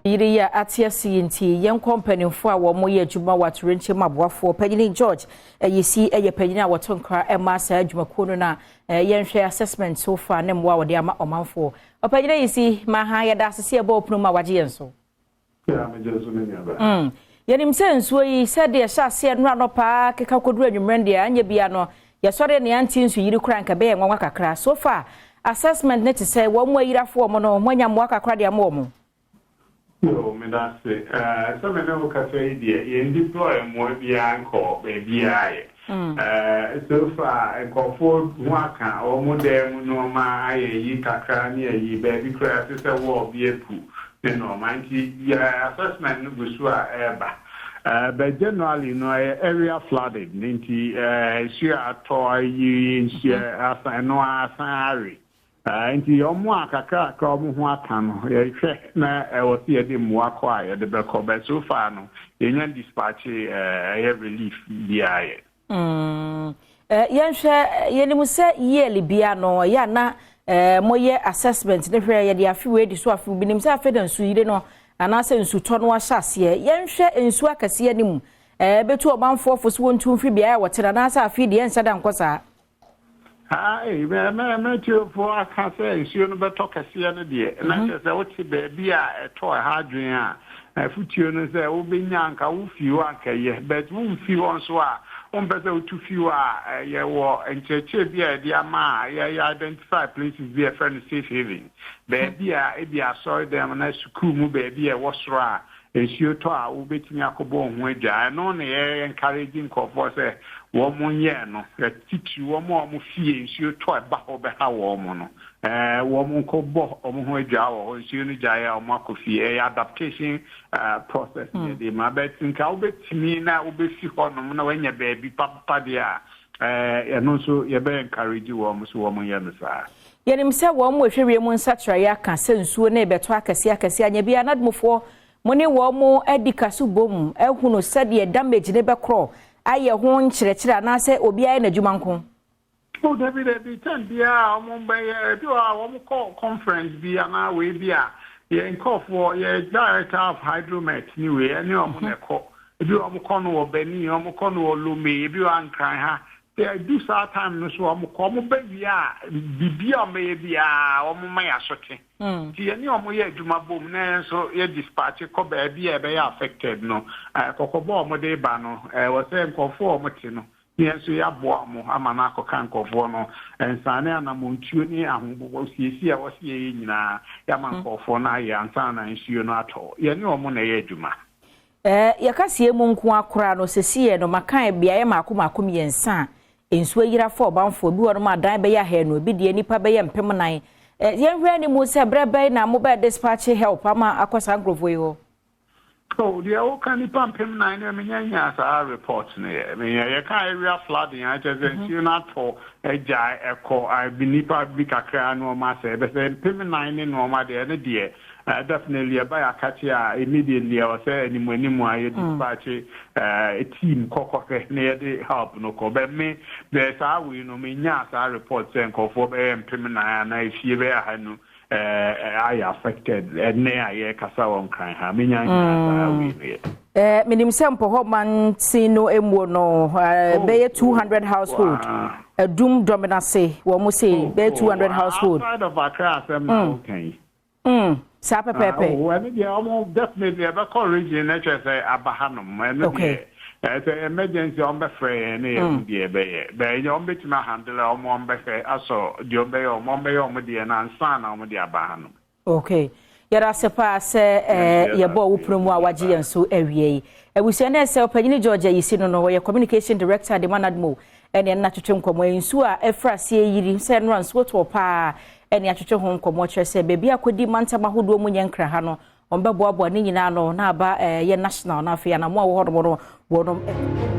Yiri yi a ate ase yi nti, yɛnkɔ mpanimfoɔ a wɔyɛ adwuma wɔ atorenkyɛm aboafoɔ. Panyini George Ayisi yɛ panyini a wɔto nkra ma saa adwumakuo no, na yɛnhwɛ assessment so far ne mmoa a wɔde ama ɔmanfoɔ. Ɔpanyini Ayisi, ma ha yɛda ase sɛ yɛbɔ ɔpono mu a wagye yɛn so. Yɛnim sɛ nsuo yi, sɛdeɛ ɛhyɛ aseɛ nnora no paa keka kɔduru anwummerɛ deɛ, anyɛ bia no yɛsɔre ne ante nsu yiri koraa nka bɛyɛ nwanwa kakra. So far, assessment ne te sɛ wɔn mu ayirafoɔ mo no, moanya mmoa kakra de ama wɔn? Yo, meda ase. Sɛ me ne wo kasa yi deɛ, yɛn deploy mmoa biara nkɔ baabiara yɛ. So far, nkurɔfoɔ ho aka wɔn dan mu nneɛma ayɛ yi kakra ne ayi baabi koraa te sɛ wall bi apu ne nneɛma, nti yɛ assessment no gu so a ɛreba. But generally no, ɛyɛ area flooded, nti nsuo a atɔ ayi nsuo asan ɛno asan awe. Nti ɔmo a kakrakra ɔmo ho aka no, yɛhwɛ na ɛwɔ sɛ yɛde mmoa kɔ a, yɛde bɛkɔ, but so far no, yɛnya dispatch ɛyɛ relief biara yɛ. Yɛnhwɛ, yɛnim sɛ yearly bia no, ɛyɛ ana moyɛ assessment ne hwɛ yɛde afe wei di so afe bi nim sɛ afe da nsu yire no anaasɛ nsutɔ no ahyɛ aseɛ. Yɛnhwɛ nsuo akɛseɛ no mu bɛtu ɔmanfoɔ fo so wɔntu mfiri beaeɛ a wɔte no, anaasɛ afe deɛ ɛnhyɛ da nkɔ saa? Ayi, mɛtiofoɔ aka sɛ nsuo no bɛtɔ kɛseɛ no deɛ, na kyerɛ sɛ wote baabi a ɛtɔ ɛha adwene a, afutuo no sɛ wobɛnya anka wofi hɔ ankɛyɛ, but womfi hɔ nso a, wompɛ sɛ wotu fi hɔ a, yɛwɔ nkyerɛkyerɛ bi a yɛde ama a yɛyɛ identify places bi a yɛfrɛ no safe haven, baabi a ebi asɔre dɛm na sukuu mu, baabi a ɛwɔ soro a nsuo tɔ a wobɛtumi akɔbɔ wo ho adwa. Ɛno na yɛ encourage nkurɔfoɔ sɛ wɔn mo nyɛ no, titiri wɔn a wɔn fie nsuo tɔ ɛba hɔ bɛha wɔn no, wɔn nkɔbɔ wɔn ho adwa wɔ hɔ. Nsuo no gyae a, wɔn akɔ fie. Ɛyɛ adaptation process yɛde ma, but nka wobɛtumi na wobɛfi hɔnom na wɔanya baabi papa deɛ a, ɛno nso yɛbɛ encourage wɔn so wɔn nyɛ no saa. Yɛnim sɛ wɔn mu ehwɛ wiem nsakyerɛeɛ aka sɛ nsuo no ebɛtɔ akɛseɛ akɛseɛ anya bi anadmofoɔ mo ne wɔn mo adi kaso bom ehunu sɛdeɛ damage ne bɛkorɔ ayɛ ho nkyerɛkyerɛ, anaasɛ obiara yɛ n'adwuma nko? Oh, dabi dabi, time biara wɔn bɛyɛ ebi wɔ a wɔn kɔ conference bi anaa wei bi a, yɛn nkɔfoɔ, yɛ director of hydromet ni wei ɛne wɔn na ɛkɔ. Ebi wɔn kɔ no wɔ Benin, wɔn kɔ no wɔ Lome, ebi wɔ Ankran ha. Edu saa time no so, wɔn kɔ, wɔn bɛ wie a, bibi a wɔn bɛyɛ biara, wɔn ma yɛ asote. Nti yɛne wɔn yɛ adwuma bom na yɛn nso yɛ dispatch kɔ baabi a ɛbɛyɛ affected no. Kɔkɔbɔ a wɔde ba no, ɛwɔ sɛ nkɔfoɔ a wɔte no, yɛn nso yɛaboa wɔn ama no akɔka nkɔfoɔ no nsane anamontuo ne ahobɔ siesie a wɔsi yɛyɛ nyinaa, yɛama nkɔfoɔ no ayɛ ansa na nsuo no atɔ. Yɛne wɔn na ɛyɛ adwuma. Yɛka sie mu nko akora no, sɛsiɛ no maka beaeɛ maako maako mmiɛnsa a nsuo ayira fa ɔbanfoɔ bi wɔ nom, adan bɛyɛ 200, bi deɛ nipa bɛyɛ 4000. Yɛnhwɛ anim sɛ berɛ bɛn na mobɛ dispatch help ama akɔ saa nkurɔfoɔ yi hɔ? Oh, deɛ woka nipa 4000 no, menya nya saa report no. Yɛ menya yɛka area flooding a, kyerɛ sɛ nsuo no atɔ agya ɛkɔ bi, nipa bi kakra no ɔma sɛ ɛbɛsɛ 4000 ne nneɛma deɛ, ɛno deɛ definitely ɛba yɛ akakye a, immediately ɛwɔ sɛ anim anim a yɛ dispatch team kɔkɔhwɛ na yɛde help no kɔ. Bɛ me bɛ saa wei no, menya saa report sɛ nkɔfoɔ bɛyɛ 4000 anaa efie bɛyɛ 200 ayɛ affected ɛnɛ a yɛkasa wɔ Nkran ha. Menya nya saa wei no yɛ. Menim sɛ mpɔhɔ mansin no emuo no, bɛyɛ 200 household, Adum Dɔminase, wɔn mo se bɛyɛ 200 household. Outside of Accra asɛm na woka yi? Saa pɛpɛɛpɛ. Ɛno deɛ, ɔmo definitely ɛbɛkɔ region na kyerɛ sɛ aba hanom. Ɛno deɛ, sɛ emergency, ɔmo bɛfrɛ yɛn ne yɛn deɛ ɛbɛyɛ bɛyɛ, ɔmo bɛtumi ahandle, ɔmo bɛhwɛ asɔ deɛ ɔmo bɛyɛ, ɔmo bɛyɛ ɔmo deɛ na ansa na ɔmo de aba hanom. Okay, yɛda ase paa sɛ yɛbɔ wo pono mu a wagye yɛn so awie yi. Abusua no, sɛ ɔpanyini George Ayisi no, wɔyɛ communication director de ma NADMO, ɛne ɛna twetwe nkɔmmɔ. Nsuo a ɛfra aseɛ yiri sɛ nnora nsuo tɔɔ paa, ɛne atwetwe ho nkɔmmɔ kyerɛ sɛ baabi akɔdi mantam ahodoɔ mu nyɛ Nkra ha no, wɔn bɛboaboa ne nyinaa no na aba ɛyɛ national, na afei anamoa wɔ hɔnom no wɔnom.